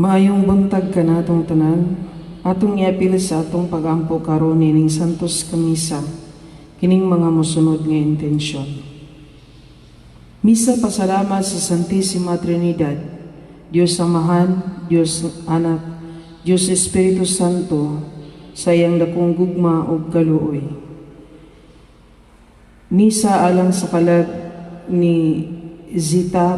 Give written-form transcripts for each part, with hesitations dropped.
Maayong buntag kanatong tanan. Atong iapil sa atong pagampo karon nining Santos nga Misa kining mga mosunod nga intensyon. Misa pasalamat sa Santissima Trinidad, Dios Amahan, Dios Anak, Dios Espiritu Santo, sa iyang dakong gugma ug kaluoy. Misa alang sa kalag ni Zita,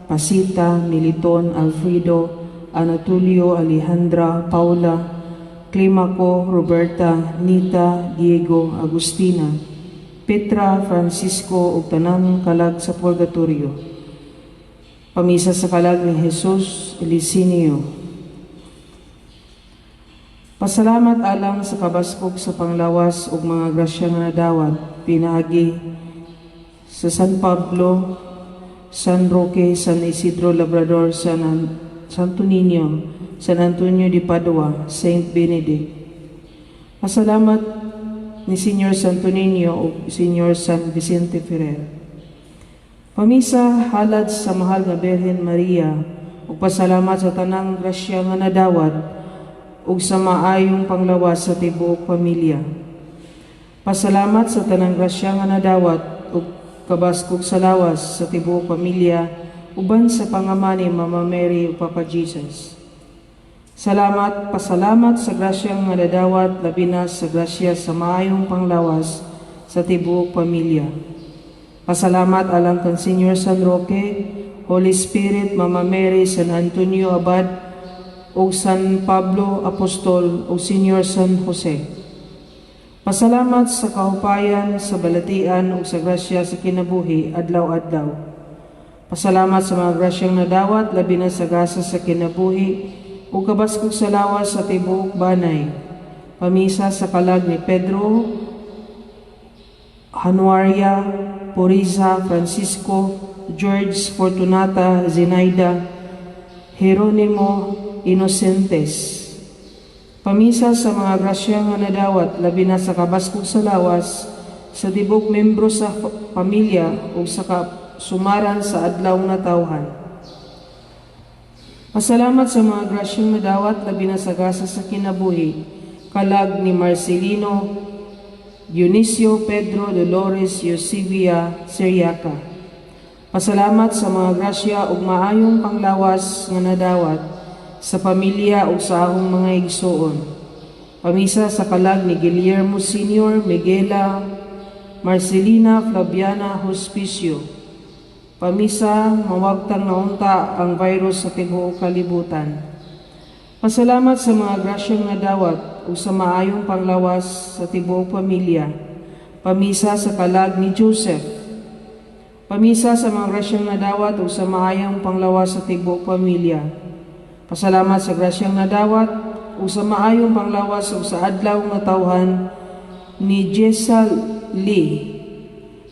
Pasita, Militon, Alfredo, Anatolio, Alejandra, Paula, Climaco, Roberta, Nita, Diego, Agustina, Petra, Francisco ug tanang kalag sa purgatorio. Pamisa sa kalag ni Jesus Elisinio. Pasalamat alang sa kabaskog sa panglawas ug mga grasya nga nadawat pinaagi sa San Pablo, San Roque, San Isidro Labrador, Santo Niño, San Antonio de Padua, Saint Benedict. Pasalamat ni Señor Santo Niño ug Señor San Vicente Ferrer. Pamisa halad sa mahal nga Birhen Maria ug pasalamat sa tanang grasya nga nadawat ug sa maayong panglawas sa tibuok pamilya. Pasalamat sa tanang grasya nga nadawat ug kabaskog sa lawas sa tibuok pamilya uban sa pangama ni Mama Mary ug Papa Jesus. Salamat, pasalamat sa grasya nga nadawat, labi na sa grasya sa maayong panglawas sa tibuok pamilya. Pasalamat alang kang Señor San Roque, Holy Spirit, Mama Mary, San Antonio Abad, ug San Pablo Apostol ug Señor San Jose. Pasalamat sa kahupayan, sa balatian ug sa grasya sa kinabuhi adlaw-adlaw. Pasalamat sa mga grasyang nadawat, labi na sa gasa sa kinabuhi ug kabaskog sa lawas sa tibuok banay. Pamisa sa kalag ni Pedro, Januaria, Puriza, Francisco, George, Fortunata, Zenaida, Jeronimo, Inocentes. Pamisa sa mga grasya nga nadawat, labi na sa kabaskog sa lawas, sa tibuok membro sa pamilya ug sa sumaran sa adlaw nga tawhan. Pasalamat sa mga grasyang nadawat, labi na sa gasa sa kinabuhi, kalag ni Marcelino, Dionisio, Pedro, Dolores, Eusebia, Siriaca. Pasalamat sa mga grasya ug maayong panglawas nga nadawat sa pamilya ug sa akong mga igsuon. Pamisa sa kalag ni Guillermo Sr., Miguela, Marcelina, Flaviana, Hospicio. Pamisa, mawagtang naunta ang virus sa tibuok kalibutan. Pasalamat sa mga grasyang nadawat ug sa maayong panglawas sa tibuok pamilya. Pamisa sa kalag ni Joseph. Pamisa sa mga grasyang nadawat ug sa maayong panglawas sa tibuok pamilya. Pasalamat sa grasyang nadawat ug sa maayong panglawas ug sa adlaw nga tawhan ni Jessa Lee.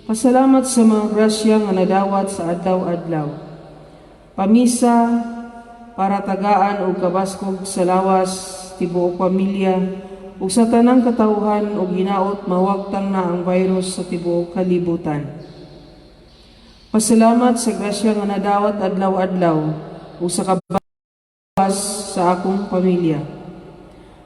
Pasalamat sa mga grasya nga nadawat sa adlaw-adlaw. Pamisa para tagaan og kabaskog sa lawas tibuok pamilya ug sa tanang katawhan ug hinaot mawagtang na ang virus sa tibuok kalibutan. Pasalamat sa grasya nga nadawat adlaw-adlaw ug sa kabas sa akong pamilya.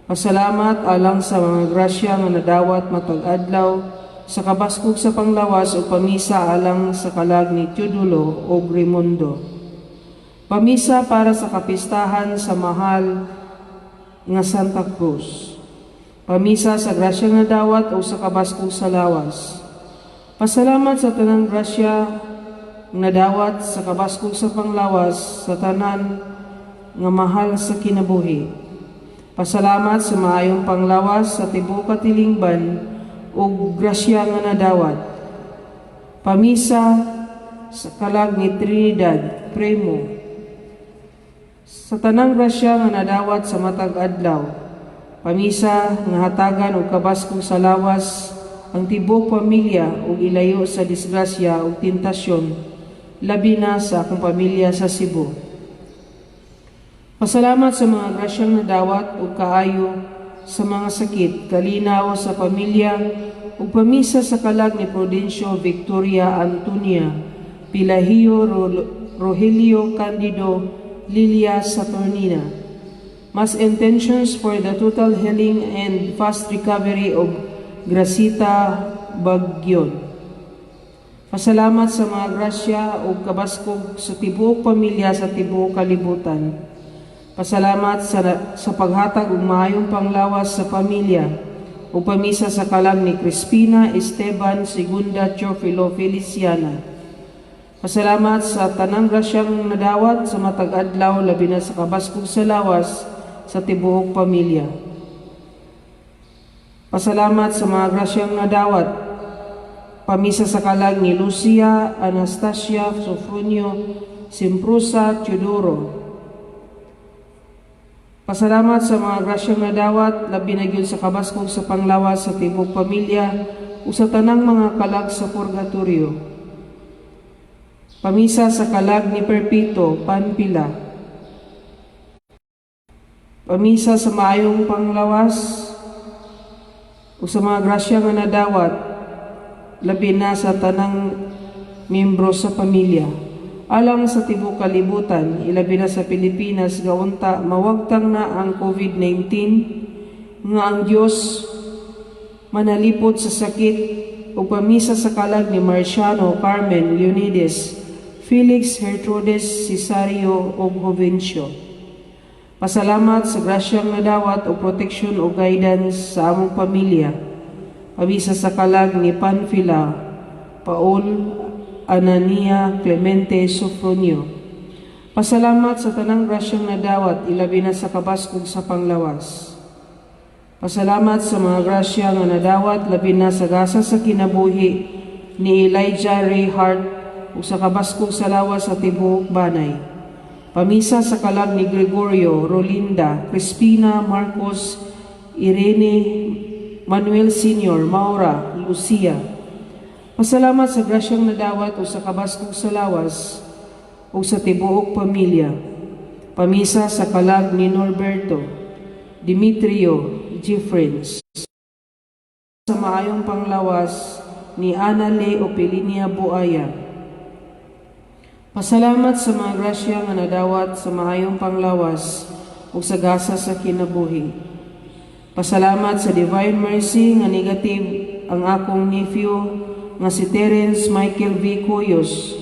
Pasalamat alang sa mga grasya nga nadawat matag adlaw sa kabaskog sa panglawas ug pamisa alang sa kalag ni Teodulo ug Raimundo. Pamisa para sa kapistahan sa mahal nga Santa Cruz. Pamisa sa grasya nga dawat o sa kabaskog sa lawas. Pasalamat sa tanang grasya nga nadawat sa kabaskog sa panglawas sa tanan nga mahal sa kinabuhi. Pasalamat sa maayong panglawas sa tibuok katilingban ug grasya nga nadawat. Pamisa sa kalag ni Trinidad, Primo. Sa tanang grasya nga nadawat sa matag adlaw. Pamisa nga hatagan og kabaskog sa lawas ang tibuok pamilya ug ilayo sa disgrasya ug tentasyon, labi na sa akong pamilya sa Cebu. Pasalamat sa mga grasyang nadawat ug kaayo sa mga sakit, kalinaw sa pamilya ug pamisa sa kalag ni Prudencio, Victoria, Antonia, Pilahio, Rogelio, Candido, Lilia Saturnina. Mass intentions for the total healing and fast recovery of Gracita Bagyon. Pasalamat sa mga grasya ug kabaskog sa tibuok pamilya sa tibuok kalibutan. Pasalamat sa paghatag og maayong panglawas sa pamilya ug pamisa sa kalag ni Crispina, Esteban, Segunda, Teofilo, Feliciana. Pasalamat sa tanang grasyang nadawat sa matag adlaw, labi na sa kabaskog sa lawas sa tibuok pamilya. Pasalamat sa mga grasyang nadawat. Pamisa sa kalag ni Lucia, Anastasia, Sofronio, Simprusa, Teodoro. Pasalamat sa mga grasyang nadawat, labi na gyud sa kabaskog sa panglawas sa tibuok pamilya ug sa tanang mga kalag sa purgatorio. Pamisa sa kalag ni Perpito, Panpila. Pamisa sa maayong panglawas ug sa mga grasya nga nadawat, labi na sa tanang miyembro sa pamilya. Alang sa tibuok kalibutan, ilabi na sa Pilipinas, nga unta mawagtang na ang COVID-19, nga ang Dios manalipod sa sakit, ug pamisa sa kalag ni Marciano, Carmen, Leonides, Felix, Gertrudes, Cesario ug Jovencio. Pasalamat sa grasyang nadawat o protection o guidance sa among pamilya. Pamisa sa kalag ni Panfila, Paul, Anania, Clemente, Sofronio. Pasalamat sa tanang grasyang nadawat, ilabi na sa kabaskog sa panglawas. Pasalamat sa mga grasya nga nadawat, labi na sa gasa sa kinabuhi ni Elijah Ray Hart ug sa kabaskog sa lawas sa tibuok banay. Pamisa sa kalag ni Gregorio, Rolinda, Crispina, Marcos, Irene, Manuel Sr., Maura, Lucia. Pasalamat sa grasyang nadawat o sa kabaskog sa lawas o sa tibuok pamilya. Pamisa sa kalag ni Norberto, Dimitrio, Jeffrens. Sa maayong panglawas ni Ana Le Opelinia Buaya. Pasalamat sa mga grasya nga nadawat sa maayong panglawas ug sa gasa sa kinabuhi. Pasalamat sa Divine Mercy nga negative ang akong nephew nga si Terence Michael V. Cuyos,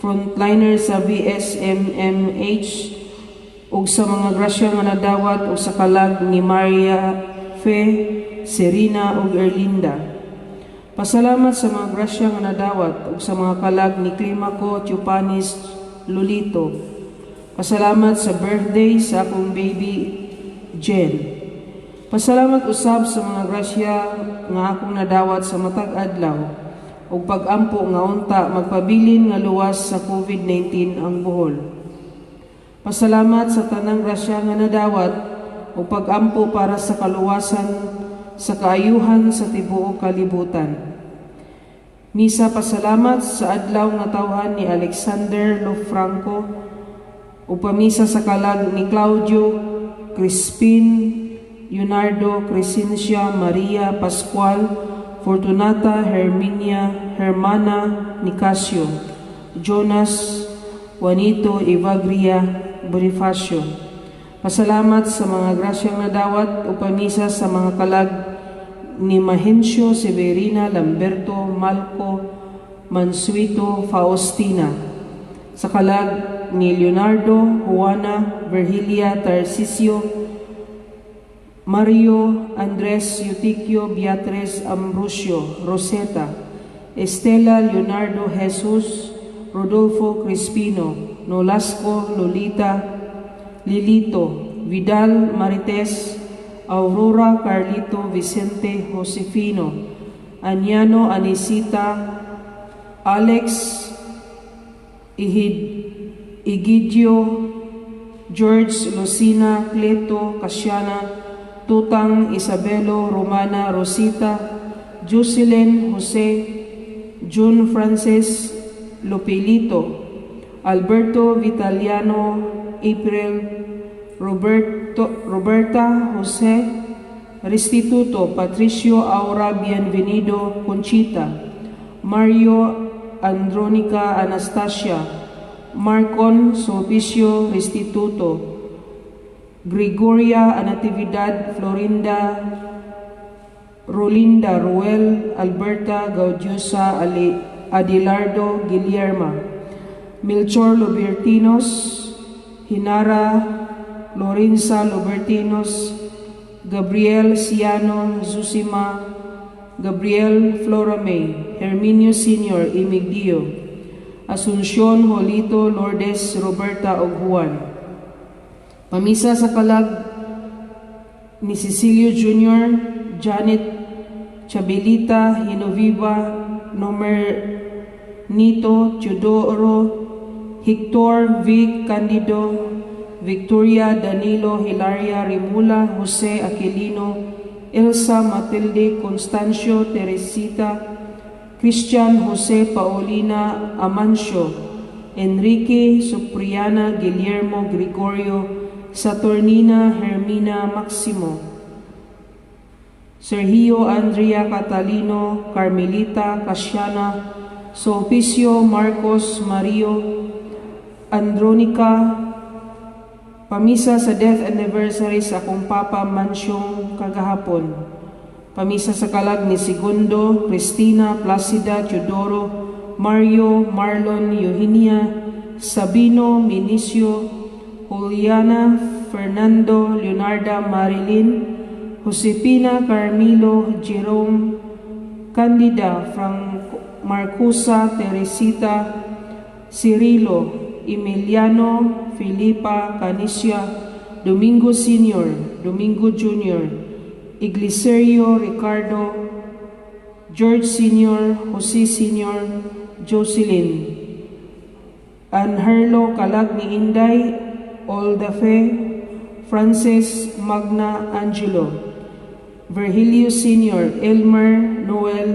frontliner sa VSMMH, ug sa mga grasya nga nadawat ug sa kalag ni Maria Fe, Serena ug Erlinda. Pasalamat sa mga grasya nga nadawat ug sa mga kalag ni Climaco Chupanis Lolito. Pasalamat sa birthday sa akong baby Jen. Pasalamat usab sa mga grasya nga akong nadawat sa matag adlaw ug pag-ampo nga unta magpabilin nga luwas sa COVID-19 ang Bohol. Pasalamat sa tanang grasya nga nadawat ug pag-ampo para sa kaluwasan sa kaayuhan sa tibuok kalibutan. Misa pasalamat sa adlaw nga tawhan ni Alexander Lofranco ug pamisa sa kalag ni Claudio, Crispin, Leonardo, Crescencia, Maria, Pascual, Fortunata, Herminia, Hermana, Nicasio, Jonas, Juanito, Evagria, Bonifacio. Pasalamat sa mga grasyang nadawat o pamisa sa mga kalag ni Mahencio, Severina, Lamberto, Malco, Mansuito, Faustina. Sa kalag ni Leonardo, Juana, Virgilia, Tarcisio, Mario, Andres, Eutiquio, Beatriz, Ambrosio, Rosetta, Estela, Leonardo, Jesus, Rodolfo, Crispino, Nolasco, Lolita, Lilito, Vidal, Marites, Aurora, Carlito, Vicente, Josefino, Aniano, Anisita, Alex, Ihid, Egidio, George, Lucina, Cleto, Casiana, Tutang, Isabelo, Romana, Rosita, Jocelyn, Jose, June Francis, Lopelito, Alberto Vitaliano, April, Roberto, Roberta, Jose, Restituto, Patricio, Aura, Bienvenido, Conchita, Mario, Andronica, Anastasia, Marcon Sulpicio Restituto, Gregoria Anatividad, Florinda, Rolinda, Ruel, Alberta, Gaudiosa, Ali, Adelardo, Guillerma, Melchor Lobertinos, Hinara, Lorenza Lobertinos, Gabriel Ciano, Zusima, Gabriel Florame, Herminio Sr., Emigdio, Asuncion, Jolito, Lourdes, Roberta, ug Juan. Pamisa sa kalag ni Cecilio Jr., Janet Chabilita, Hinoviva, Nomer Nito, Teodoro, Hector V. Candido, Victoria, Danilo, Hilaria, Rimula, Jose Aquilino, Elsa, Matilde, Constancio, Teresita, Christian, Jose, Paulina, Amancio, Enrique, Supriana, Guillermo, Gregorio, Saturnina, Hermina, Maximo, Sergio, Andrea, Catalino, Carmelita, Casiana, Sulpicio, Marcos, Mario, Andronica. Pamisa sa death anniversary sa akong papa Mansyong kagahapon. Pamisa sa kalag ni Segundo, Cristina, Placida, Teodoro, Mario, Marlon, Eugenia, Sabino, Minicio, Juliana, Fernando, Leonarda, Marilyn, Josepina, Carmilo, Jerome, Candida, Franco, Marcusa, Teresita, Cirilo, Emiliano, Filipa, Canicia, Domingo Sr., Domingo Jr., Igliserio, Ricardo, George Sr., Jose Sr., Jocelyn, Anherlo Kalag ni Inday, Oldafe, Francis Magna Angelo, Virgilio Sr., Elmer, Noel,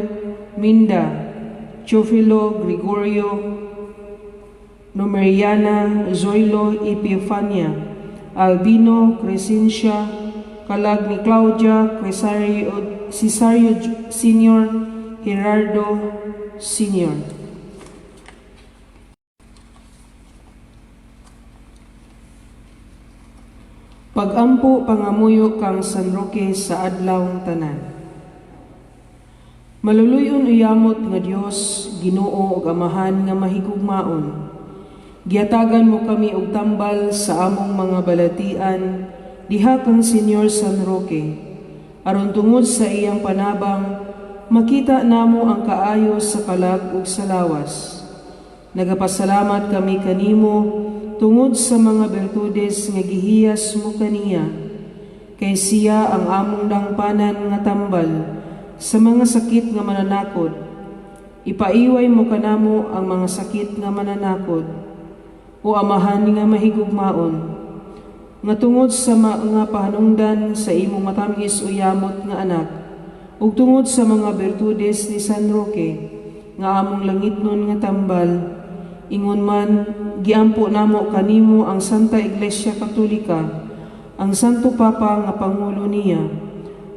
Minda, Chofilo, Gregorio, Numeriana, Zoilo, Epifania, Albino, Crescencia, Kalag ni Claudia, Cesario, Cesario Sr., Gerardo Sr. Pagampo pangamuyo kang San Roque sa adlawng tanan. Maluluy-on ug yamot nga Dios, Ginoo ug Amahan nga mahigugmaon. Giatagan mo kami og tambal sa among mga balatian diha kang Senyor San Roque. Aron tungod sa iyang panabang, makita namo ang kaayo sa kalag ug sa lawas. Nagapasalamat kami kanimo tungod sa mga bertudes nga gihiyas mo kaniya. Kay siya ang among dangpanan nga tambal sa mga sakit nga mananakod. Ipaiway mo kanamo ang mga sakit nga mananakod. O Amahan nga mahigugmaon, nga tungod sa mga pahanungdan sa imong matamis o yamot nga anak, ug tungod sa mga bertudes ni San Roque, nga among langitnon nga tambal, ingon man, giampo namo kanimo ang Santa Iglesia Katolika, ang Santo Papa nga Pangulo niya,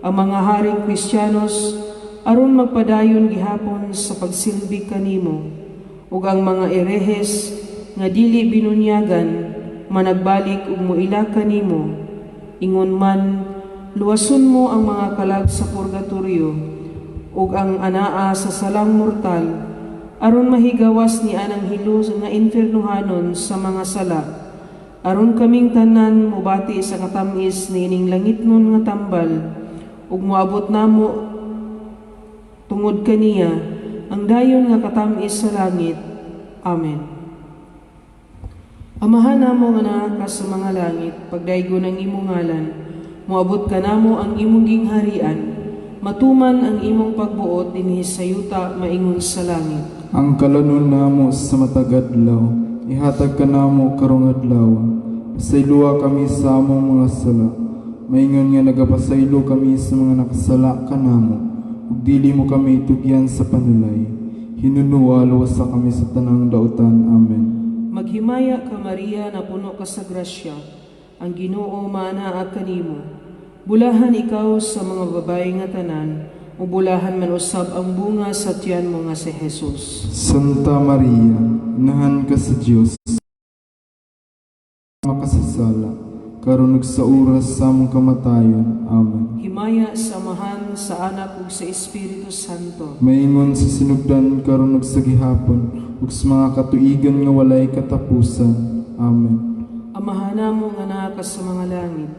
ang mga haring Kristiyanos, aron magpadayon gihapon sa pagsilbi kanimo, ug ang mga erehes nga dili binunyagan, managbalik ug moila kanimo. Ingon man, luwason mo ang mga kalag sa purgatorio ug ang anaa sa salang mortal, aron mahigawas ni anang hilo nga infernohanon sa mga sala, aron kaming tanan mobati sa katamis niining langitnon nga tambal ug moabot namo tungod kaniya ang dayon nga katamis sa langit. Amen. Amahan namo nga naa ka sa mga langit, pagdaygon ang imong ngalan, moabot kanamo ang imong gingharian, matuman ang imong pagbuot dinhi sa yuta maingon sa langit. Ang kalanon namo sa matag adlaw, ihatag kanamo karong adlaw. Pasayloa kami sa among mga sala, maingon nga nagapasaylo kami sa mga nakasala kanamo, ug dili mo kami tugyan sa panulay. Hinunua, luwasa kami sa tanang dautan. Amen. Maghimaya ka, Maria, napuno ka sa grasya, ang Ginoo maanaa kanimo. Bulahan ikaw sa mga babae nga tanan, ug bulahan man usab ang bunga sa tiyan mo nga si Jesus. Santa Maria, inahan ka sa Dios. makasasala, karon ug sa oras sa among kamatayon. Amen. Himaya sa Amahan, sa Anak ug sa Espiritu Santo. Maingon sa sinugdan karon ug sa gihapon ug sa mga katuigan nga walay katapusan. Amen. Amahan namo nga naa ka sa mga langit,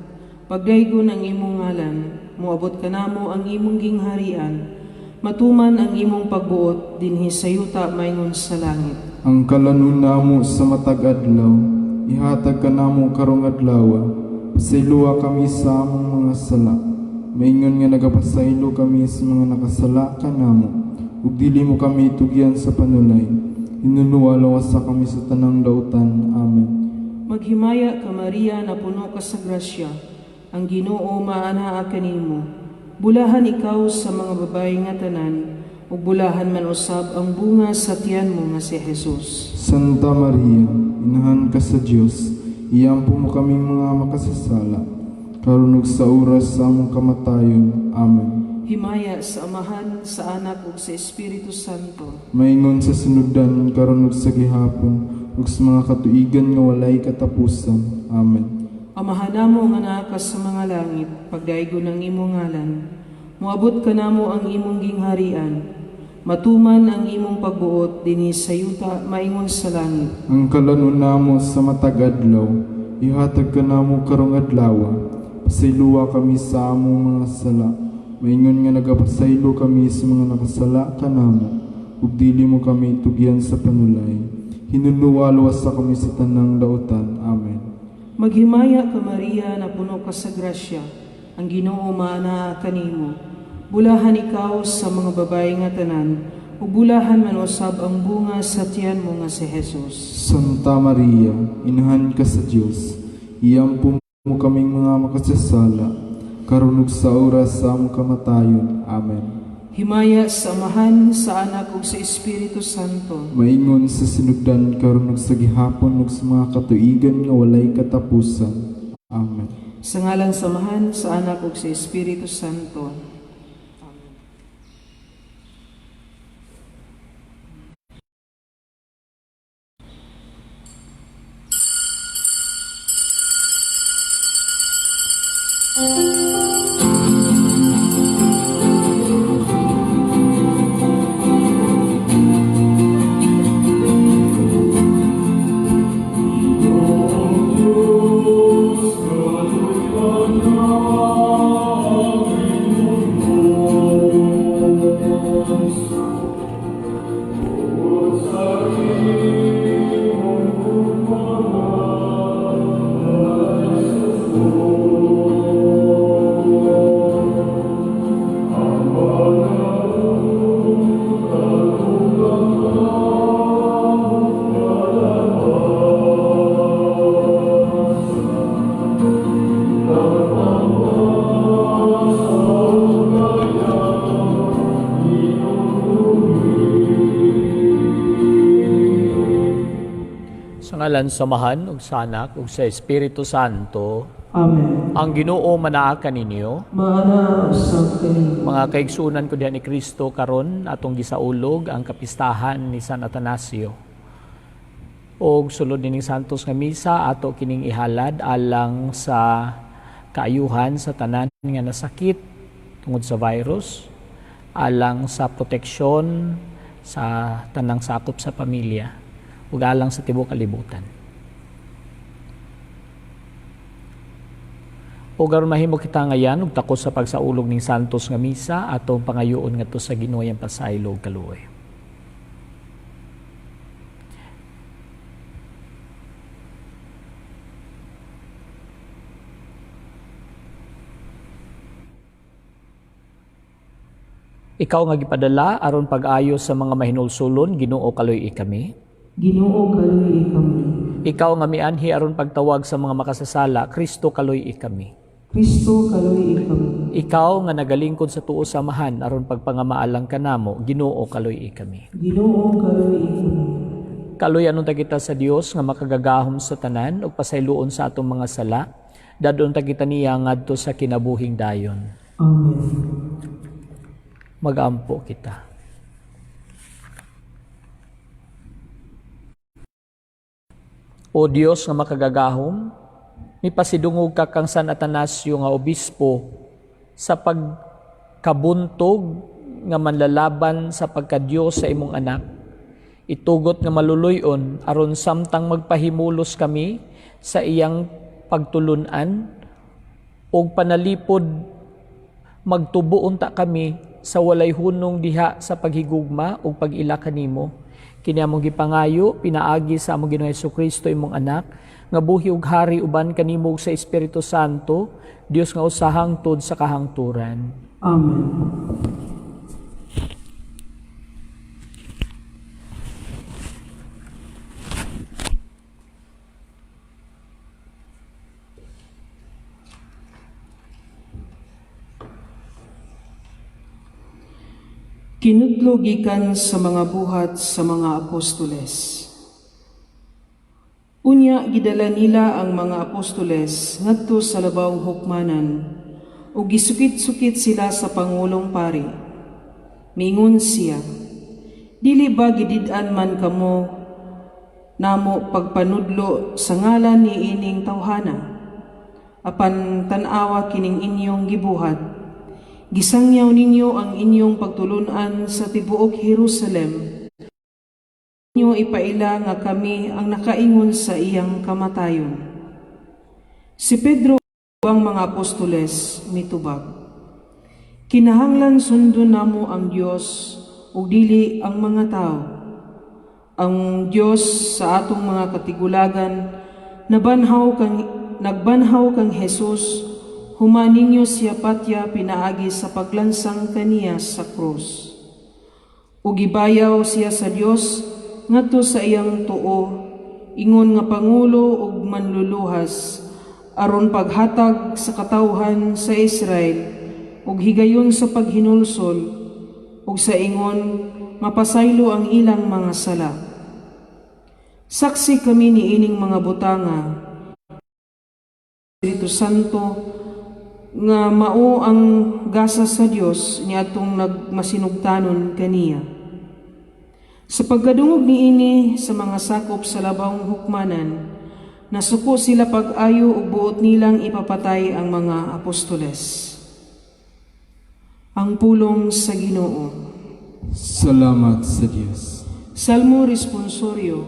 pagdaygon ang imong ngalan, moabot kanamo ang imong gingharian, matuman ang imong pagbuot dinhi sa yuta maingon sa langit. Ang kalanon namo sa matag adlaw, ihatag kanamo karong adlaw. Pasayloa kami sa among mga sala, maingon nga nagapasaylo kami sa mga nakasala kanamo, ug dili mo kami tugyan sa panulay. Hinunua lawasa kami sa tanang dautan. Amen. Maghimaya ka, Maria, napuno ka sa grasya, ang Ginoo maanaa kanimo. Bulahan ikaw sa mga babayi nga tanan, ug bulahan man usab ang bunga sa tiyan mo nga si Jesus. Santa Maria, inahan ka sa Dios, iampo mo kaming mga makasasala, karon ug sa oras sa among kamatayon. Amen. Himaya sa Amahan, sa Anak ug sa Espiritu Santo. Maingon sa sinugdan karon ug sa gihapon ug sa mga katuigan nga walay katapusan. Amen. Amahan namo nga naa ka sa mga langit, pagdaygon ang imong ngalan. Moabot kanamo ang imong gingharian. Matuman ang imong pagbuot dinhi sa yuta maingon sa langit. Ang kalanon namo sa matag adlaw, ihatag kanamo karong adlaw. Pasayloa kami sa among mga sala, maingon nga nagapasaylo kami sa mga nakasala kanamo, ug dili mo kami tugyan sa panulay. Hinunua luwasa kami sa tanang dautan. Amen. Maghimaya ka, Maria, napuno ka sa grasya. Ang Ginoo maanaa kanimo. Bulahan ikaw sa mga babayi nga tanan, ug bulahan man usab ang bunga sa tiyan mo nga si Jesus. Santa Maria, inahan ka sa Dios, iampo mo kaming mga makasasala, karon ug sa oras sa among kamatayon. Amen. Himaya sa Amahan, sa Anak ug sa Espiritu Santo. Maingon sa sinugdan karon ug sa gihapon ug sa mga katuigan nga walay katapusan. Amen. Sa ngalan sa Amahan, sa Anak ug sa Espiritu Santo. Sa ngalan sa Amahan ug sa Anak ug sa Espiritu Santo. Amen. Ang Ginoo manaa kaninyo. Maanaa usab kanimo. Mga kaigsuonan ko diha ni Kristo, karon atong gisaulog ang kapistahan ni San Atanasio. Og sulod nining Santos nga misa ato kining ihalad alang sa kaayuhan sa tanan nga nasakit tungod sa virus, alang sa proteksyon sa tanang sakop sa pamilya ug alang sa tibuok kalibutan. Ug aron mahimo kita ngayan og takos sa pagsaulog ning Santos nga misa, atong pangayoon ngadto sa Ginoo ang pasaylo ug kaluoy. Ikaw nga gipadala aron pag-ayo sa mga mahinulsulon, Ginoo, kaluy-i kami. Ginoo, kaluy-i kami. Ikaw nga mianhi aron pagtawag sa mga makasasala, Kristo, kaluy-i kami. Kristo, kaluy-i kami. Ikaw nga nagalingkod sa tuo sa Amahan aron pagpangamaalang kanamo, Ginoo, kaluy-i kami. Ginoo, kaluy-i kami. Kaluy-an unta kita sa Dios nga makagagahom sa tanan ug pasayloon sa atong mga sala, dad-on ta kita niya ngadto sa kinabuhing dayon. Amen. Magampo kita. O Dios nga makagagahom, Mipasidungog ka kang San Atanasio nga obispo sa pagkabuntog nga manlalaban sa pagkadiyos sa imong anak. Itugot nga maluluy-on aron samtang magpahimulos kami sa iyang pagtulunan ug panalipod, magtubo unta kami sa walay hunong diha sa paghigugma ug pag-ila kanimo. Kini among gipangayo pinaagi sa among Ginoong Hesukristo, imong anak, nga buhi ug hari uban kanimo ug sa Espiritu Santo, Dios nga usa hangtod sa kahangturan. Amen. Kinudlo gikan sa mga Buhat sa mga Apostoles. Unya gidala nila ang mga apostoles ngadto sa labawng hukmanan ug gisukit-sukit sila sa pangulong pari. Miingon siya, "Dili ba gidid-an man kamo namo pagpanudlo sa ngalan ni ining tawhana? Apan tan-awa kining inyong gibuhat. Gisangyaw ninyo ang inyong pagtulunan sa tibuok Jerusalem. Inyo ipaila nga kami ang nakaingon sa iyang kamatayon." Si Pedro ang mga apostoles mitubag, "Kinahanglan sundon namo ang Dios ug dili ang mga tao. Ang Dios sa atong mga katigulagan nagbanhaw kang Jesus, human ninyo siya patya pinaagi sa paglansang kaniya sa krus. Ug gibayaw siya sa Dios ngadto sa iyang tuo, ingon nga pangulo ug manluluwas, aron paghatag sa katawhan sa Israel og higayon sa paghinulsol ug sa ingon mapasaylo ang ilang mga sala. Saksi kami niining mga butanga. Espiritu Santo nga mao ang gasa sa Dios niadtong nagmasinugtanon kaniya." Sa pagkadungog niini sa mga sakop sa labawng hukmanan, nasuko sila pag-ayo ug buot nilang ipapatay ang mga apostoles. Ang pulong sa Ginoo. Salamat sa Dios. Salmo responsorio.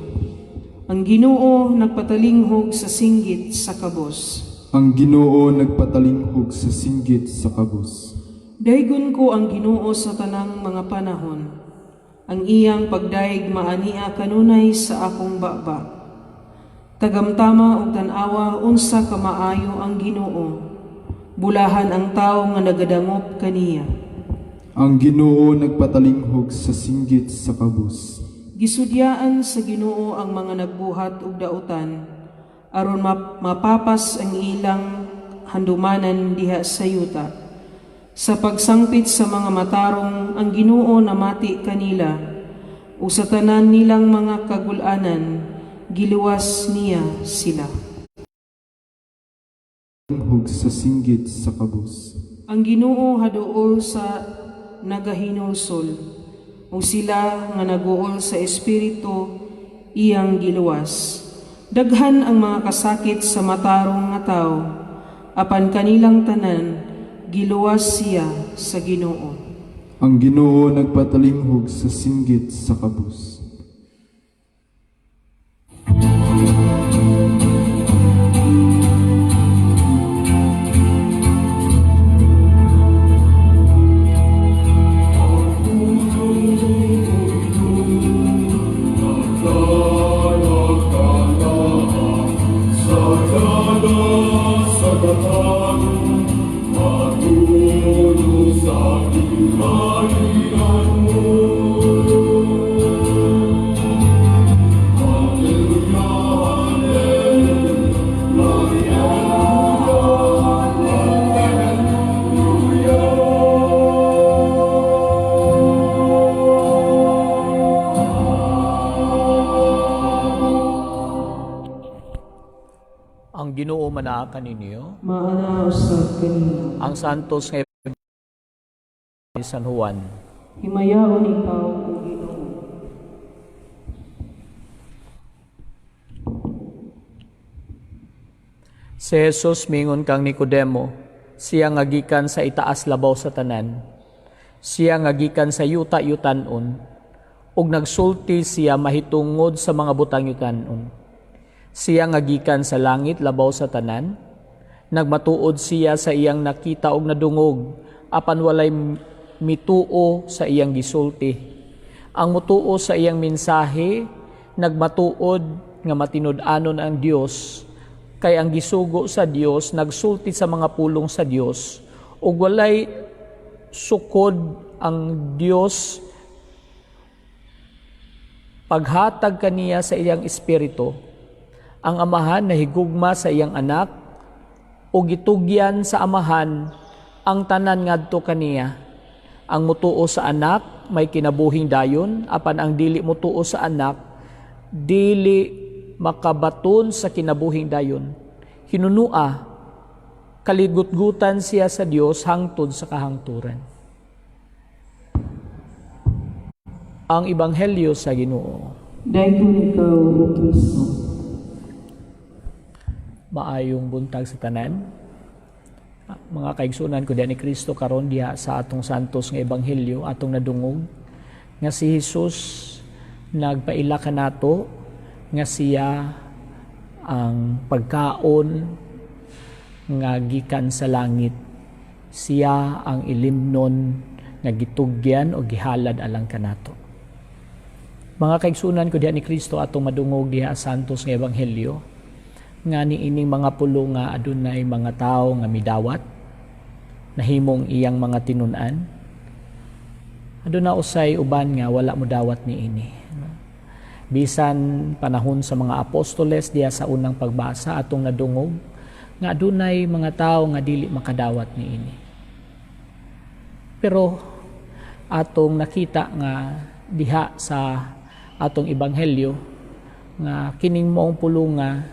Ang Ginoo nagpatalinghog sa singgit sa kabos. Ang Ginoo nagpatalinghog sa singgit sa kabos. Daygon ko ang Ginoo sa tanang mga panahon. Ang iyang pagdayeg maania kanunay sa akong baba. Tagamtama ug tan-awa unsa ka maayo ang Ginoo. Bulahan ang tawo nga nagadangop kaniya. Ang Ginoo nagpatalinghog sa singgit sa kabos. Gisudyaan sa Ginoo ang mga nagbuhat og dautan aron mapapas ang ilang handumanan diha sa yuta. Sa pagsangpit sa mga matarong, ang Ginoo namati kanila, ug sa tanan nilang mga kagul-anan giluwas niya sila. Hug sa singgit sa kabos. Ang Ginoo haduol sa nagahinulsol, ug sila nga naguol sa espiritu iyang giluwas. Daghan ang mga kasakit sa matarong nga tawo, apan kanilang tanan giluwas siya sa Ginoo. Ang Ginoo nagpatalinghog sa singgit sa kabos. Ang Ginoo manaa kaninyo. Maana usab kanimo. Ang Santos nga ni San Juan. Himayaon ikaw, o Ginoo. Si Jesus mingon kang Nicodemo, siya nga gikan sa itaas labaw sa tanan. Siya nga gikan sa yuta yutanon, ug nagsulti siya mahitungod sa mga butang yutanon. Siya nga gikan sa langit labaw sa tanan, nagmatuod siya sa iyang nakita og nadungog, apan walay mituo sa iyang gisulti. Ang mutuo sa iyang mensahe, nagmatuod nga matinud-anon ang Dios, kay ang gisugo sa Dios nagsulti sa mga pulong sa Dios, ug walay sukod ang Dios paghatag kaniya sa iyang espiritu. Ang Amahan nahigugma sa iyang anak ug gitugyan sa Amahan ang tanan ngadto kaniya. Ang mutuo sa anak may kinabuhing dayon, apan ang dili mutuo sa anak dili makabaton sa kinabuhing dayon. Hinunua, kaligutgutan siya sa Dios hangtod sa kahangturan. Ang Ebanghelyo sa Ginoo. Dayon ikaw, O Kristo. Maayong buntag sa tanan. Mga kaigsunan ko diha ni Kristo, karon diha sa atong santos nga ebanghelyo atong nadungog nga si Jesus nagpaila kanato nga siya ang pagkaon nga gikan sa langit. Siya ang ilimnon nga gitugyan o gihalad alang kanato. Mga kaigsunan ko diha ni Kristo, atong madungog diha sa santos nga ebanghelyo nga niining mga pulo nga adunay mga tawo nga midawat, nahimong iyang mga tinun-an. Aduna usay uban nga wala modawat niini. Bisan panahon sa mga apostoles, diha sa unang pagbasa atong nadungog nga adunay mga tawo nga dili makadawat niini. Pero atong nakita nga diha sa atong ebanghelyo nga kining maong pulunga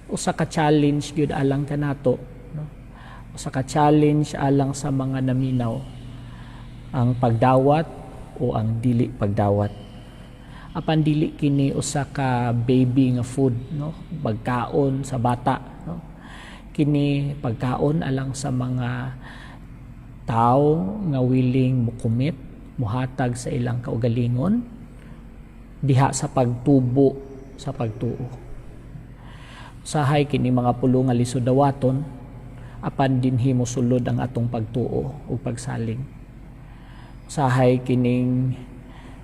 usa ka challenge gyud alang kanato, no? Usa ka challenge alang sa mga naminaw, ang pagdawat o ang dili pagdawat. Apan dili kini usa ka baby nga food, no, pagkaon sa bata, no? Kini pagkaon alang sa mga tao nga willing mo-commit, muhatag sa ilang kaugalingon diha sa pagtubo sa pagtuo. Usahay kini mga pulo nga lisod dawaton, apan dinhi mosulod ang atong pagtuo ug pagsalig. Usahay kining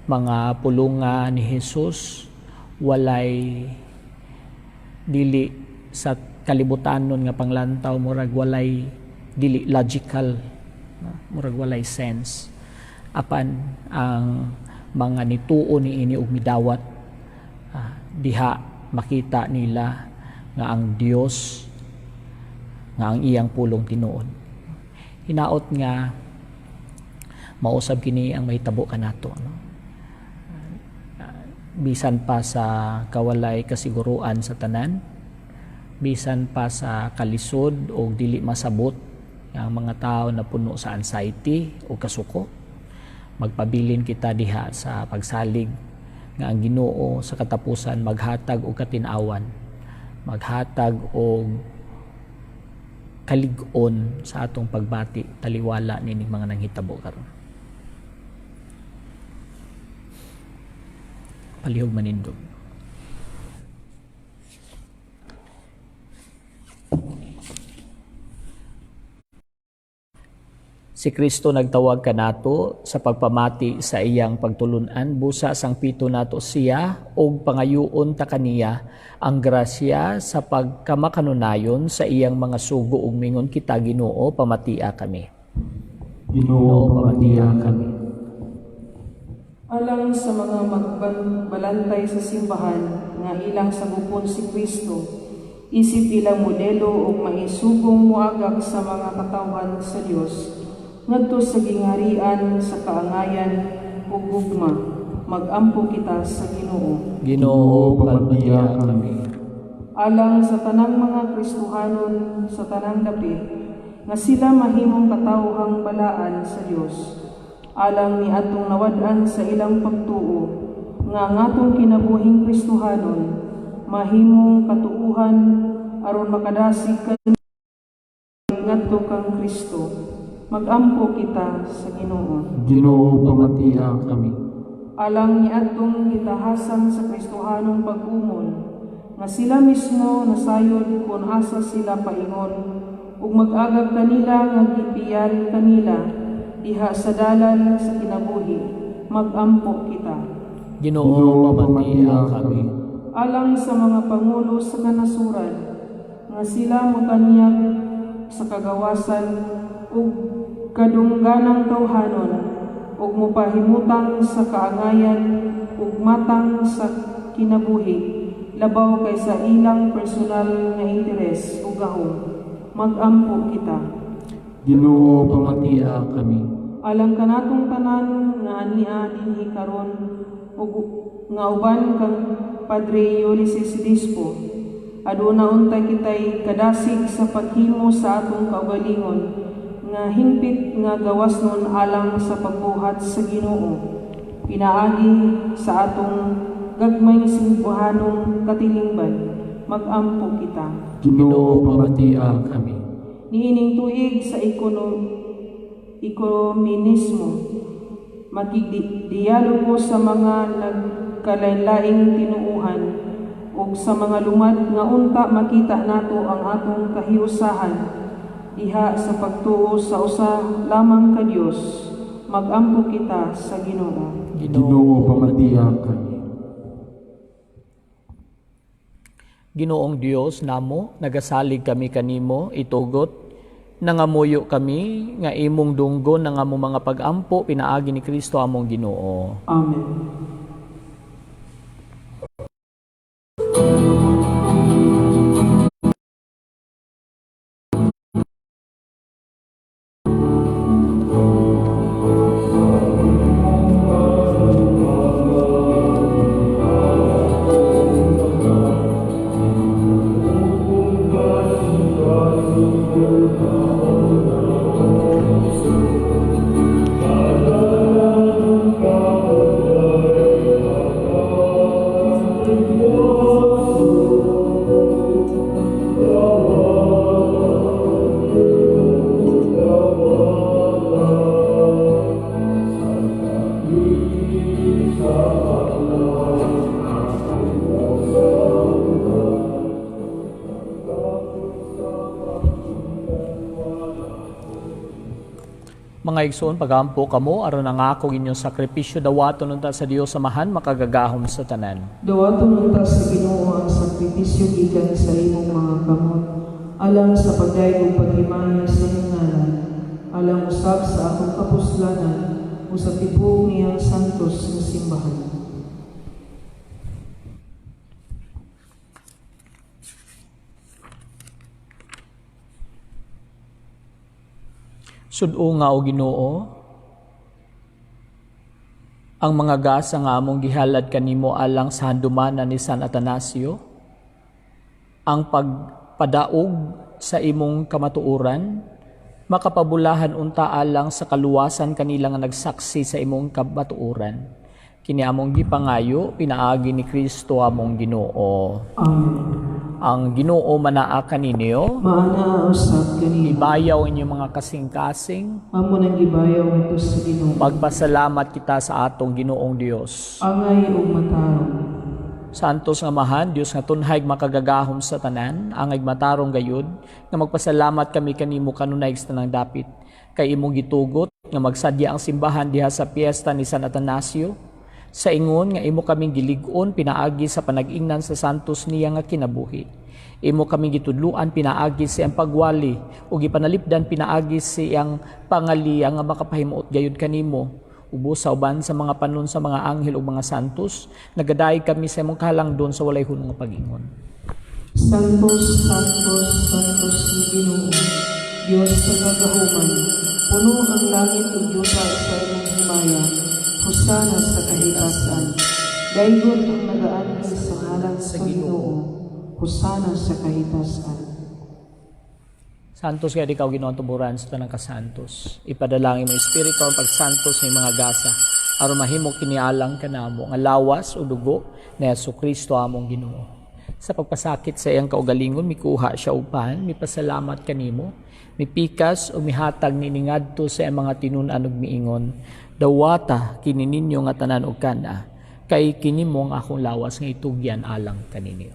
mga pulunga ni Jesus walay dili sa kalibutanon nga panglantaw, murag walay dili logical, no? Murag walay sense, apan ang mga nituo niini ug midawat, diha makita nila nga ang Dios, nga ang iyang pulong tinuod. Hinaot nga mausab kini ang mahitabo kanato, no? Bisan pa sa kawalay kasiguruan sa tanan, bisan pa sa kalisod o dili masabot ang mga tao na puno sa anxiety o kasuko, magpabilin kita diha sa pagsalig nga ang Ginoo sa katapusan maghatag og katinawan, maghatag og kalig-on sa atong pagbati taliwala nining mga nanghitabo karon. Palihog manindog. Si Kristo nagtawag kanato sa pagpamati sa iyang pagtulunan, busa sangpito nato siya og pangayuon ta kaniya ang grasya sa pagkamakanunayon sa iyang mga sugo ug mingon kita, Ginoo, pamatia kami. Ginoo, pamatia kami. Alang sa mga magbalantay sa simbahan nga ilang sagupon si Kristo, isip ilang modelo ug mahisugong moagak sa mga katawhan sa Dios ngadto sa gingharian sa kaangayan ug gugma, magampo kita sa Ginoo. Ginoo, pamatia kami. Alang sa tanang mga Kristohanon sa tanang dapit, nga sila mahimong katawhang balaan sa Dios, alang ni atong nawad-an sa ilang pagtuo, nga ang atong kinabuhing Kristohanon mahimong katuuhan aron makadasig ngadto kang Kristo. Magampo kita sa Ginoo. Ginoo, pamatia kami. Alang niadtong gitahasan sa Kristohanong pag-umol, nga sila mismo nasayod kung asa sila paingon, ug mag-agak kanila nga gipiyal kanila diha sa dalan sa kinabuhi. Magampo kita. Ginoo, pamatia kami. Alang sa mga pangulo sa kanasuran, nga sila motanyag sa kagawasan ug kadungganang tawhanon, ug mopahimutang sa kaangayan ug matang sa kinabuhi labaw kaysa ilang personal nga interes ug gahom. Magampo kita. Ginoo, Pamatia kami. Alang kanatong tanan nga ania dinhi karon ug nga uban kang Padre Ulysses Dispo, aduna unta kitay kadasig sa paghimo sa atong kaugalingon nga hingpit nga gawas nun alang sa pagbuhat sa Ginoo pinaagi sa atong gagmayng simbahanong katilingban. Magampo kita. Ginoo, Ginoo, pamatia kami. Niining tuig sa ekumenismo, makigdialogo sa mga nagkalainlaing tinuohan ug sa mga lumad nga unta makita nato ang atong kahiusahan diha sa pagtuo sa usa lamang ka Dios. Magampo kita sa Ginoo. Ginoo, pamatia kami. Ginoong Dios namo, nagasalig kami kanimo, itugot nangamuyo kami nga imong dunggon ang among mga pagampo pinaagi ni Kristo among Ginoo. Amen. Mga igsoon, pagampo kamo aron ang akong inyong sakripisyo dawaton unta sa Dios Amahan makagagahom sa tanan. Dawaton unta sa Ginoo ang sakripisyo gikan sa imong mga kamot, alang sa pagdayeg ug paghimaya sa iyang ngalan, alang usab sa akong kapuslanan ug sa tibuok niyang santos nga simbahan. Sud-o nga o Ginoo ang mga gasa nga among gihalad kanimo alang sa handumanan ni San Atanasio, ang pagpadaog sa imong kamatuoran, makapabulahan unta alang sa kaluwasan kanila nga nagsaksi sa imong kamatuoran. Kini among gipangayo pinaagi ni Kristo among Ginoo. Amen. Ang Ginoo manaa kaninyo, Maana usab kanimo. ibayaw inyong mga kasing-kasing, Amo nang gibayaw ngadto sa Ginoo. Magpasalamat kita sa atong Ginoong Dios. Angay ug matarong. Santos nga Amahan, Dios nga tunhay makagagahom sa tanan, angay matarong gayud, nga magpasalamat kami kanimo kanunay sa tanang dapit. Kay imong gitugot nga magsadya ang simbahan diha sa piyesta ni San Atanasio, sa ingon nga imo kaming gilig-on pinaagi sa panag-ingnan sa santos niya nga kinabuhi. Imo kaming gitudluan pinaagi sa iyang pagwali ug gipanalipdan pinaagi sa iyang pangaliya nga makapahimuot gayud kanimo. Ubos sa uban sa mga panon sa mga anghel ug mga santos, nagadayeg kami sa imong kahalangdon sa walay hunong nga pag-ingon. Santos, Santos, Santos ni Ginoo, Dios sa kagahuman, puno ang langit ug yuta sa imong himaya. Hosana sa kahitasan. Daygon ang nagaanhi sa ngalan sa Ginoo. Hosana sa kahitasan. Santos kay ikaw Ginoo ang tuburan sa tanang kasantos. Ipadalangin mo espiritu ang pagsantos ng mga gasa aron mahimo kinialang kanamo nga lawas o dugo ni Hesukristo among Ginoo. Sa pagpasakit sa iyang kaugalingon, mikuha siya og pan, mipasalamat kanimo, mipikas o mihatag niini ngadto sa iyang mga tinun-an ug miingon, "Dawata kini ninyo nga tanan og kan-a, kay kini mao ang akong lawas nga itugyan alang kaninyo."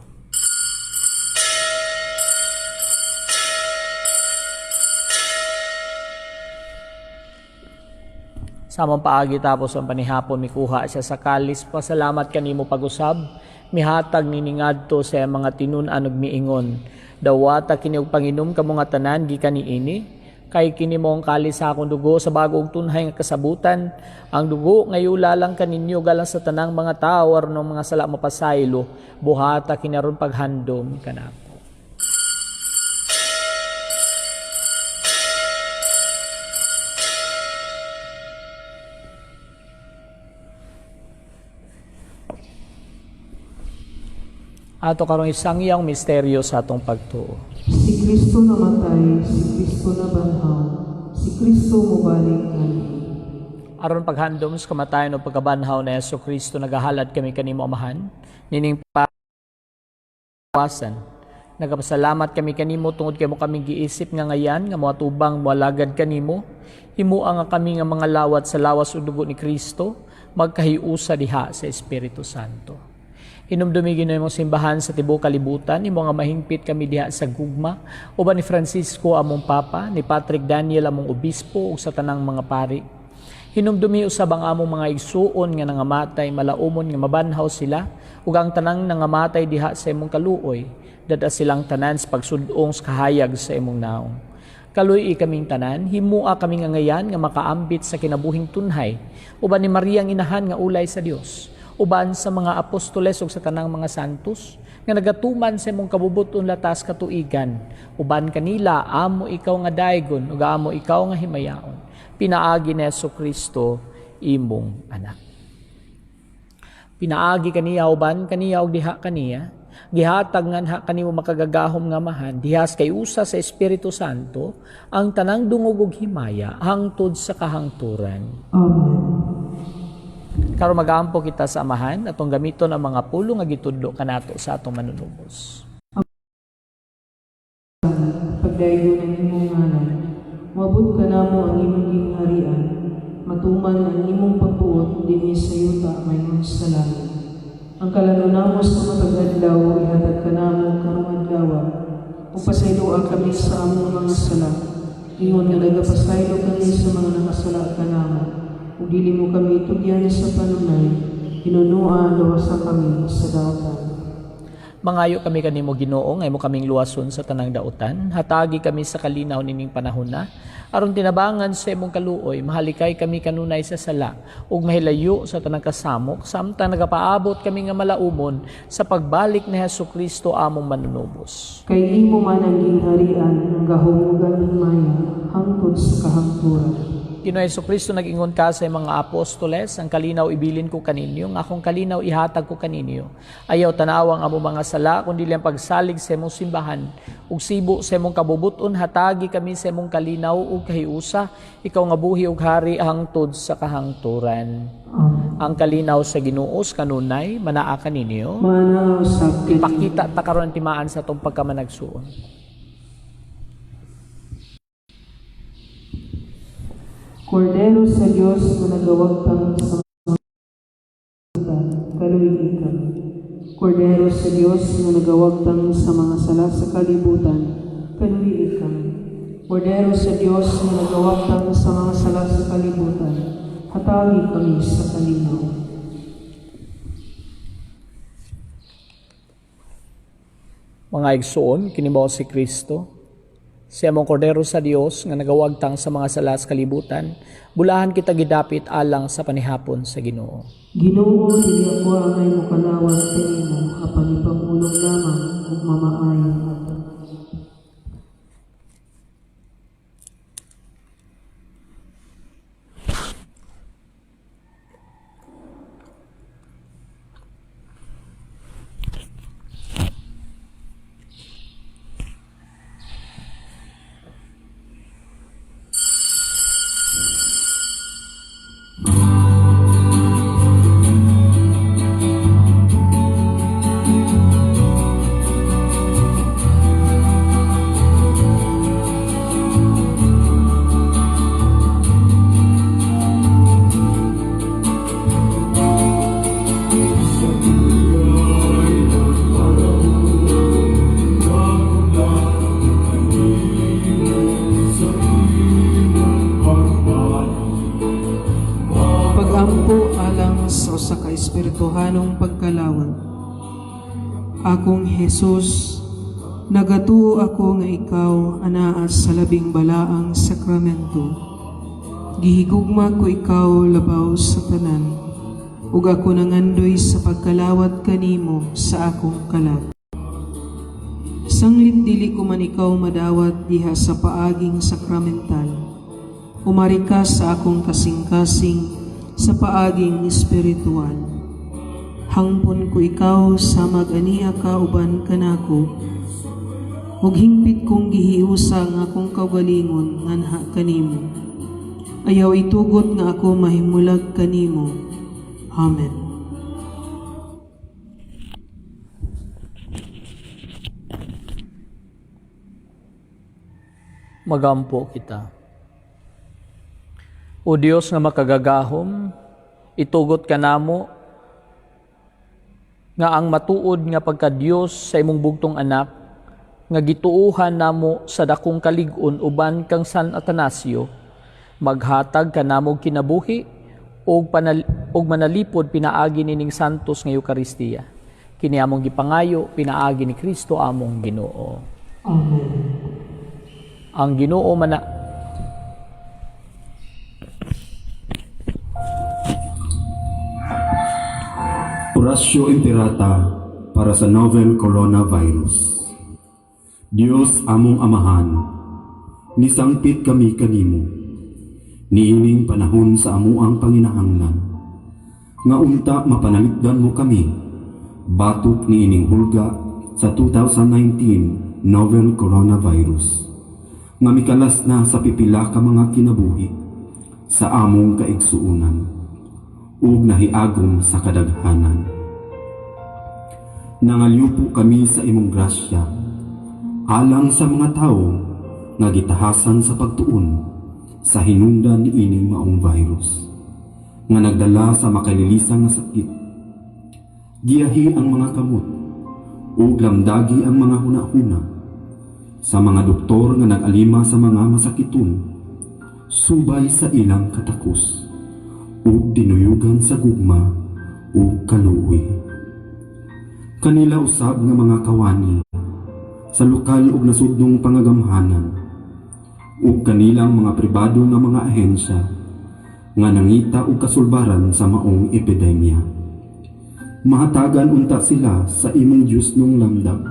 Samang paagi tapos ang panihapon, mikuha siya sa kalis, pasalamat kanimo pag-usab, mihatag niini ngadto sa iyang mga tinun-an ug miingon, "Dawata kini og panginom kamo nga tanan gikan niini, kay kini mao ang kalis sa akong dugo sa bago ug tunhay nga kasabutan, ang dugo nga yula lang kaninyo galang sa tanang mga tawo aron ang mga sala mapasaylo. Buhata kini aron paghandom kanako." Ato karong isangyang misteryo sa atong pagtuo. Si Kristo namatay, si Kristo nabanhaw, si Kristo mobalik nganhi. Aron paghandom sa kamatayon o pagkabanhaw ni Hesus Kristo, nagahalad kami kanimo, Amahan, nining pawasan. Nagapasalamat kami kanimo tungod kay imo kaming giisip nga ngayan nga moatubang moalagad kanimo. Himua nga kami nga mga lawat sa lawas ug dugo ni Kristo magkahiusa diha sa Espiritu Santo. Hinumdumi, Ginoo, imong simbahan sa tibuok kalibutan, imo nga mahingpit kami diha sa gugma, uban ni Francisco among Papa, ni Patrick Daniel among obispo ug sa tanang mga pari. Hinumdumi usab ang among mga igsuon nga nangamatay, malaumon nga mabanhaw sila, ug ang tanang nangamatay diha sa imong kaluoy, dad-a silang tanan sa pagsud-ong sa kahayag sa imong naong. Kaluy-i kaming tanan, himua kami nga ngayan nga makaambit sa kinabuhing tunhay, uban ni Maria ang inahan nga ulay sa Dios, uban sa mga apostoles ug sa tanang mga santos nga nagatuman sa imong kabubut-on latas katuigan. Uban kanila amo ikaw nga daygon ug amo ikaw nga himayaon, pinaagi ni Hesus Kristo imong anak. Pinaagi kaniya, uban kaniya ug diha kaniya, gihatag nganha kanimo makagagahom nga Amahan diha sa kay-usa sa Espiritu Santo ang tanang dungog ug himaya hangtod sa kahangturan. Amen. Karon magaampo kita sa Amahan, atong gamiton ang mga pulong nga gitudlo kanato sa atong Manunubos. Pagdaygon ang imong ngalan, moabot kanamo ang imong gingharian, matuman ang imong pagbuot dinhi sa yuta maingon sa langit. Ang kalanon namo sa matag adlaw ihatag kanamo karong adlaw. Ug pasayloa kami sa among mga sala, ingon nga nagapasaylo kami sa mga nakasala kanamo. Ug dili mo kami tugyan sa panunay, hinunua luwasa kami sa dautan. Mangayo kami kanimo, Ginoo, nga imo kaming luwason sa tanang dautan. Hatagi kami sa kalinaw nining panahon na aron tinabangan sa imong kaluoy mahalikay kami kanunay sa sala ug mahilayo sa tanang kasamok samtang nagapaabot kami nga malaumon sa pagbalik ni Hesus Kristo among Manunubos. Kay imo man ang gingharian, ang gahom ug ang himaya, hangtod sa kahangturan. Ginoo Hesus Kristo, nag-ingon ka sa imong mga apostoles, "Ang kalinaw ibilin ko kaninyo, ang akong kalinaw ihatag ko kaninyo. Ayaw tanawa ang among mga sala, kundi ang pagsalig sa imong simbahan. Ug sibo sa imong kabubuton, hatagi kami sa imong kalinaw ug kahiusa, ikaw nga buhi ug hari hangtod sa kahangturan." Amen. Ang kalinaw sa Ginoo kanunay manaa kaninyo. Manaa usab kaninyo. Ipakita ta karon ang timaan sa atong pagkamanagsuon. Kordero sa Dios nga nagawagtang sa mga kalibutan, kaluy-i kami. Kordero sa Dios nga nagawagtang sa mga sala sa kalibutan, kaluy-i kami. Kordero sa Dios nga nagawagtang sa mga sala sa kalibutan, hatagi kami sa kalinaw. Mga igsoon, kini mao si Kristo. Siya mong kordero sa Dios nga nagawagtang sa mga sala sa kalibutan. Bulahan kita gidapit alang sa panihapon sa Ginoo. Ginoo, dili ako angay mokalawat kanimo, apan ipangulong lamang ug mamaayo ako. santohanong pagkalawat. Akong Jesus, nagatuo ako nga ikaw anaa sa labing balaang sakramento. Gihigugma ko ikaw labaw sa tanan, ug ako nangandoy sa pagkalawat kanimo sa akong kalag. Sanglit dili ko man ikaw madawat diha sa paaging sakramental, umari ka sa akong kasing-kasing sa paaging espiritual. Hangpon ko ikaw samag ania ka uban kanako, ug hingpit kong gihiusa ang akong kaugalingon nganha kanimo. Ayaw itugot nga ako mahimulag kanimo. Amen. Magampo kita. O Dios nga makagagahom, itugot kanamo nga ang matuod nga pagka-Dios sa imong bugtong anak nga gituohan namo sa dakong kalig-on uban kang San Atanasio, maghatag kanamo og kinabuhi og manalipod pinaagi nining santos nga Eukaristiya. Kini among gipangayo pinaagi ni Kristo among Ginoo. Amen. Ang Ginoo mana Oratio Imperata para sa novel coronavirus. Dios among amahan, nisangpit kami kanimo, niining panahon sa amuang panginahanglan, nga unta mapanalipdan mo kami, batok niining hulga sa 2019 novel coronavirus, nga mikalas na sa pipila ka mga kinabuhi sa among kaigsuonan, ug nahiagom sa kadaghanan. Nangalyupo kami sa imong grasya, alang sa mga tawo nga gitahasan sa pagtuon sa hinungdan niining maong virus, nga nagdala sa makalilisang nga sakit. Giyahi ang mga kamot ug lamdagi ang mga hunahuna sa mga doktor nga nag-alima sa mga masakiton, subay sa ilang katakos ug dinuyugan sa gugma ug kaluoy. Kanila usab nga mga kawani sa lokal ug nasudnong pangagamhanan ug kanilang mga pribado nga mga ahensya nga nangita og kasulbaran sa maong epidemya. Mahatagan unta sila sa imong Dios nung lamdag.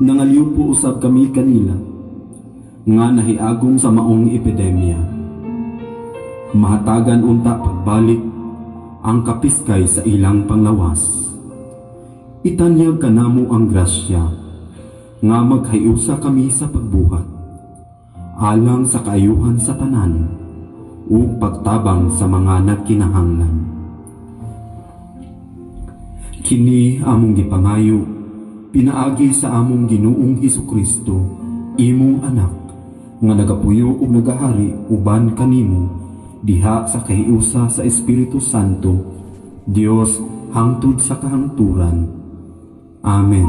Nangalyupo usab kami kanila nga nahiagom sa maong epidemya. Mahatagan unta pagbalik ang kapiskay sa ilang panglawas. Itanyag kanamo ang grasya nga maghiusa kami sa pagbuhat alang sa kaayuhan sa tanan ug pagtabang sa mga nagkinahanglan. Kini among gipangayo pinaagi sa among Ginoong Hesukristo, imong anak, nga nagapuyo ug nagahari uban kanimo diha sa kahiusa sa Espiritu Santo, Dios hangtod sa kahangturan. Amen.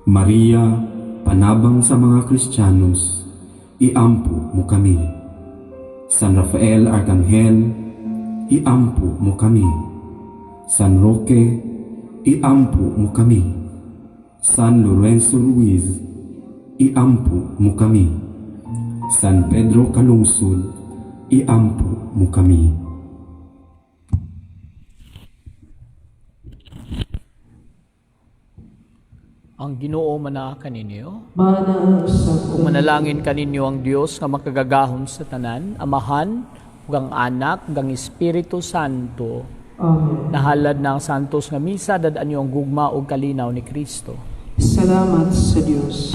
Maria, panabang sa mga Kristiyanos, iampo mo kami. San Rafael Arkanghel, iampo mo kami. San Roque, iampo mo kami. San Lorenzo Ruiz, iampo mo kami. San Pedro Calungsod, iampo mo kami. Ang Ginoo manaa kaninyo. Mana sa Kung manalangin kaninyo ang Dios nga makagagahom sa tanan, Amahan, ug ang Anak, ug ang Espiritu Santo. Amen. Nahalad na ang santos nga misa, dad-an niyo ang gugma ug kalinaw ni Kristo. Salamat sa Dios.